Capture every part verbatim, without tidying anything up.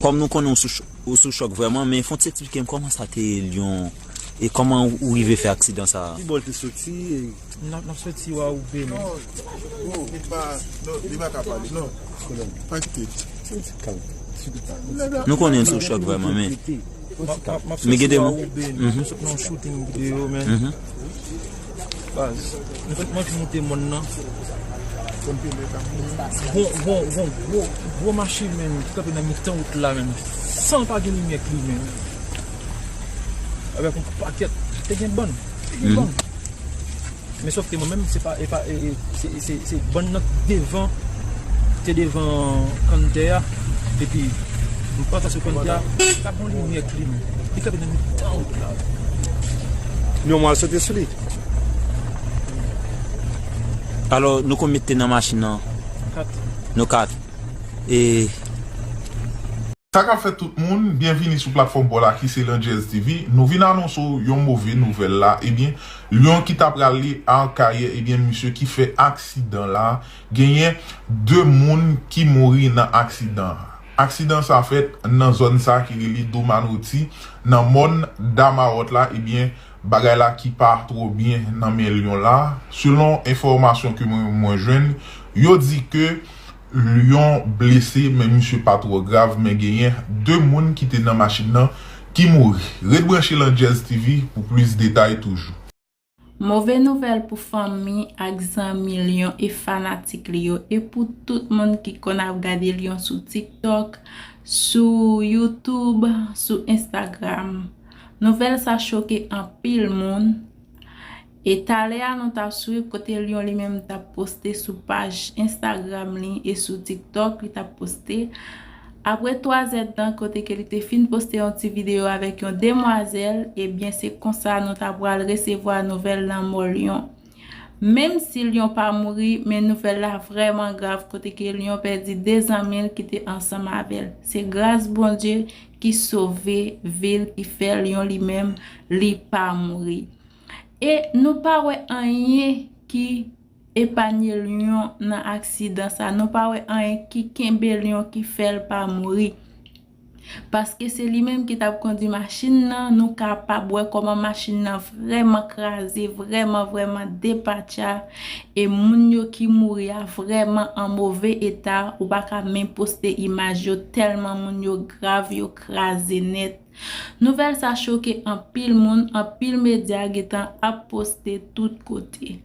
Kòm nou konnen ou sou ch-, ou sou chòk vrèman, men fò w ti eksplike m kòman sa te ye Lyon e kòman ou, ou rive fè aksidan sa a? Ki bò l te soti? N ap, n ap soti Wawouben. Non, non, li pa, non, li pa ka pale. Non, pa kite. Kalm. Nou konnen l sou chòk vrèman, men. M ap, m ap, m ap soti Wawouben. M sot nan yon shooting videyo, men. Baz, nou fèk manke monte mòn nan. Gon, gon, gon gwo, gwo machin, men, ki kanpe nan mitan wout la, men, san l pa gen limyè k limen, men. Avèk yon pakèt, te gen bann, te gen bann. Men sòf ke mwen menm, se pa, e pa, e, e, se, se, se bann nan devan, te devan kanntè a, epi m pase sou kanntè a, pa gon limyè k limen. Li kanpe nan mitan wout la. Lyon mwen al sote sou li. Alò, nou konbyen te nan machin nan? Kat. Nou kat. E Sa k ap fèt tout moun, byenvini sou platfòm pa w la ki se Landjèz T V. Nou vin anonse w yon move nouvèl la, ebyen, Lyon ki ta prale Akayè, ebyen, misye ki fè aksidan la, genyen de moun ki mouri nan aksidan an. Aksidan sa fèt nan zòn sa ki rele Domanoti, nan mòn Damawòt la, ebyen, bagay la ki pa twò byen nan men Lyon la. Selon enfòmasyon ke mwen, mwen jwenn, yo di ke Lyon blese, men misye pa twò grav, men genyen de moun ki te nan machin nan ki mouri. Ret branche Landjèz T V pou plis detay toujou. Move nouvèl pou fanmi ak zanmi Lyon e fanatik li yo, e pou tout moun ki konn ap gade Lyon sou TikTok, sou YouTube, sou Instagram. Nouvèl sa choke anpil moun. E talè a nou t ap swiv kote Lyon li menm t ap poste sou paj Instagram li e sou TikTok li t ap poste. Apre twazèdtan kote ke li te fin poste yon ti videyo avèk yon demwazèl, ebyen se konsa nou ta pral resevwa nouvèl lanmò Lyon. Menm si Lyon pa mouri, men nouvèl la vrèman grav kote ke Lyon pèdi de zanmi l ki te ansanm avè l. Se gras Bondye ki sove vi l, ki fè Lyon li menm li pa mouri. E nou pa wè anyen ki epanye Lyon nan aksidan sa. Nou pa wè anyen ki kenbe Lyon ki fè l pa mouri. Paske se li menm ki t ap kondwi machin nan, nou kapab wè kòman machin nan vrèman kraze, vrèman, vrèman depatcha. E moun yo ki mouri a vrèman an move eta, ou pa ka menm poste imaj yo, tèlman moun yo grav, yo kraze nèt. Nouvèl sa choke anpil moun, anpil medya gentan ap poste tout kote.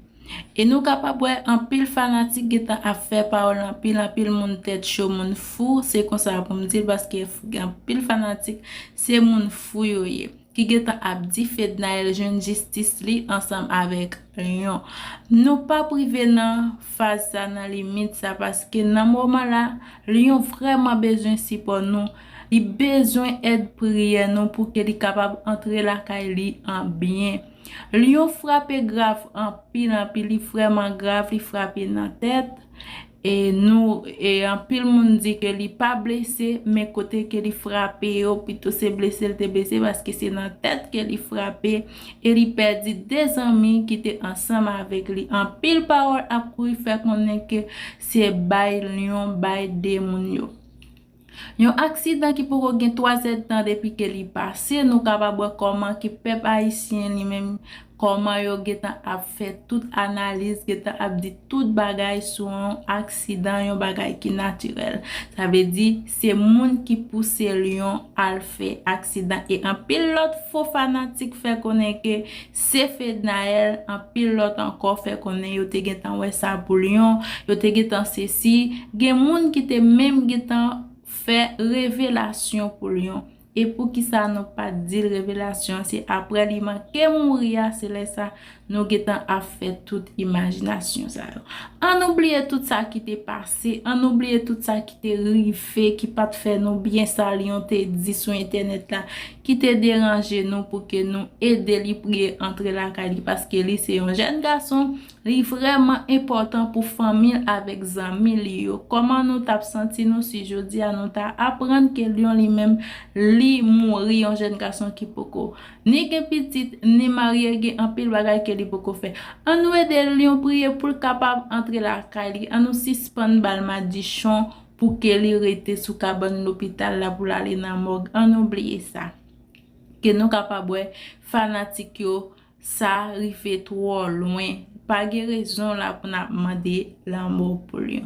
E nou kapab wè anpil fanatik gentan ap fè pawòl anpil, anpil moun tèt cho, moun fou, se konsa pou m di l, paske anpil fanatik se moun fou yo ye, ki gentan ap di Fednaelle jwenn jistis li ansanm avèk Lyon. Nou p ap rive nan faz sa, nan limit sa, paske nan moman la, Lyon vrèman bezwen sipò nou. Li bezwen èd priyè nou pou ke li kapab antre lakay li an byen. Lyon frape grav anpil, anpil, li vrèman grav, li frape nan tèt. E nou, e anpil moun di ke li pa blese, men kote ke li frape yo, pito se blese l te blese, paske se nan tèt ke li frape, e li pèdi de zanmi ki te ansanm avèk li. Anpil pawòl ap kouri fè konnen ke se bay Lyon, bay de moun yo. Yon aksidan ki poko gen twazèdtan depi ke li pase, nou kapab wè kòman ke pèp ayisyen li menm, kòman yo gentan ap fè tout analiz, gentan ap di tout bagay sou yon aksidan, yon bagay ki natirèl. Sa vle di, se moun ki pouse Lyon al fè aksidan. E anpil lòt fo fanatik fè konnen ke se Fednaelle, anpil lòt ankò fè konnen yo te gentan wè sa pou Lyon, yo te gentan sesi. Gen moun ki te menm gentan fè revelasyon pou Lyon. E poukisa nou pa t di l revelasyon an? Se apre li manke mouri a, se lè sa nou gentan ap fè tout imajinasyon sa yo. Ann oubliye tout sa ki te pase, ann oubliye tout sa ki te rive, ki pa t fè nou byen, sa Lyon te di sou entènèt la, ki te deranje nou pou ke nou ede li priye antre lakay li, paske li se yon jèn gason. Li vrèman enpòtan pou fanmi l avèk zanmi li yo. Kòman nou t ap santi nou si jodi a nou ta aprann ke Lyon li menm li mouri, yon jèn gason ki poko ni gen pitit, ni marye, gen anpil bagay ke li poko fè? Ann nou ede Lyon priye pou l kapab antre lakay li. Ann nou sispann ba l madichon pou ke li rete sou kabann lopital la pou l ale nan mòg. Ann nou bliye sa. Ke nou kapab wè fanatik yo, sa rive twò lwen. Pa gen rezon la pou n ap mande lanmò pou li.